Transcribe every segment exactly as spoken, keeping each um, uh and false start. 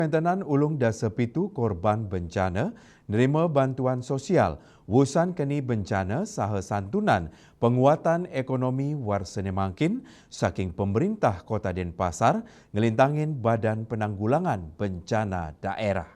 Wéntenan ulung dasa pitu korban bencana nerima bantuan sosial wusan keni bencana saha santunan penguatan ekonomi warsene mangkin saking pemerintah Kota Denpasar ngelintangin Badan Penanggulangan Bencana Daerah.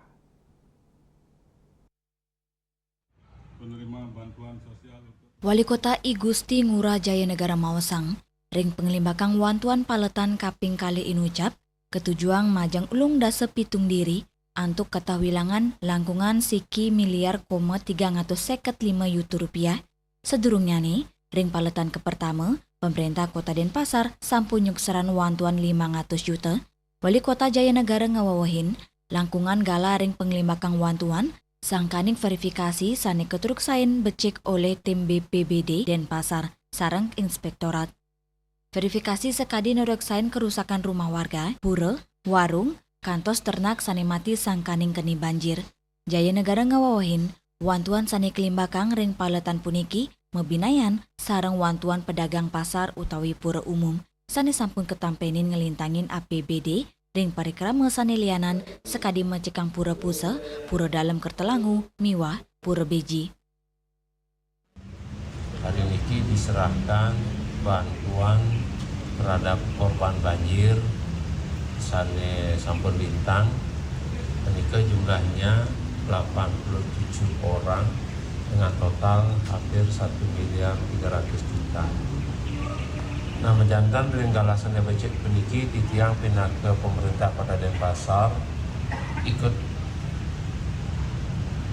Wali Kota I Gusti Ngurah Jaya Negara maosang, ring penglimbakang wantuan paletan kaping kalih inucap, ketujuang majeng ulung dasa pitung diri antuk ketah wilangan langkungan siki miliar koma tigang atus seket lima yuta rupiah. Sadurungnyane, ring paletan kapertama, pemerintah Kota Denpasar sampun nyukseran wantuan limang atus yuta. Wali Kota Jaya Negara ngawewehin, langkungan galah ring penglimbakang wantuan, sangkaning verifikasi sane katuruksain becik olih tim B P B D Denpasar sareng Inspektorat. Verifikasi sakadi nureksain kerusakan rumah warga, pura, warung, kantos ternak sane mati sangkaning keni banjir. Jaya Negara ngawewehin, wantuan sane kalimbakang ring paletan puniki mabinayan sareng wantuan pedagang pasar utawi pura umum sane sampun katampenin nglintangin A P B D ring parikrama sane lianan sakadi mecikang pura Pusa, pura Dalem Kertalangu, miwah pura Beji. Hari niki diserahkan bantuan terhadap korban banjir sane sampun lintang, menika jumlahnya delapan puluh tujuh orang dengan total hampir satu miliar tiga ratus juta. Nah, majanten ring galah sane becik puniki, titiang pinaka pemerintah Kota Denpasar ikut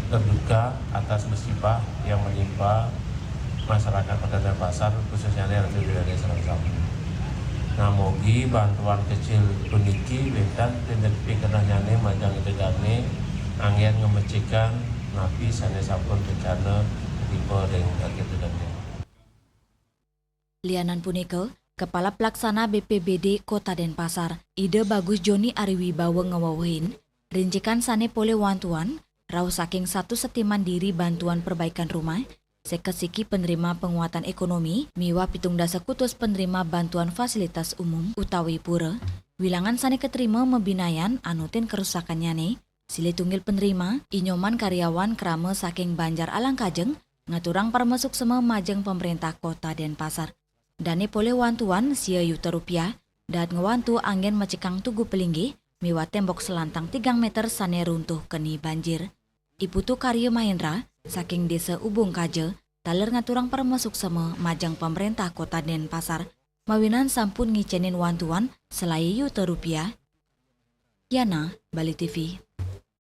berduka atas musibah yang menimpa masyarakat Kota Denpasar, khususnya Ratu Dudane sareng sami. Nah, mogi bantuan kecil puniki wenten tindak pikenehnyane majeng Ida Dane anggen ngamecikang napi sane sampun bencana katimpa ring Ratu Dudane. Lianan punika, Kepala Pelaksana B P B D Kota Denpasar, Ida Bagus Joni Ari Wibawa ngawewehin, rincikan sane polih wantuan rauh saking satus setiman diri bantuan perbaikan rumah, seket siki penerima penguatan ekonomi, miwah pitung dasa kutus penerima bantuan fasilitas umum utawi pura. Wilangan sane katerima mabinayan anutin kerusakannyane. Silih tunggil penerima, I Nyoman karyawan krama saking Banjar Alang Kajeng, ngaturang parama suksema majeng pemerintah Kota Denpasar. Dane polih wantuan sia yuta rupiah, dahat ngwantu anggen mecikang tugu palinggih miwah tembok selantang tigang meter sane runtuh keni banjir. I Putu Karya Mahendra saking Desa Ubung Kaja taler ngaturang parama suksema majeng pemerintah Kota Denpasar mawinan sampun ngicenin wantuan selae yuta rupiah. Yana, Bali T V.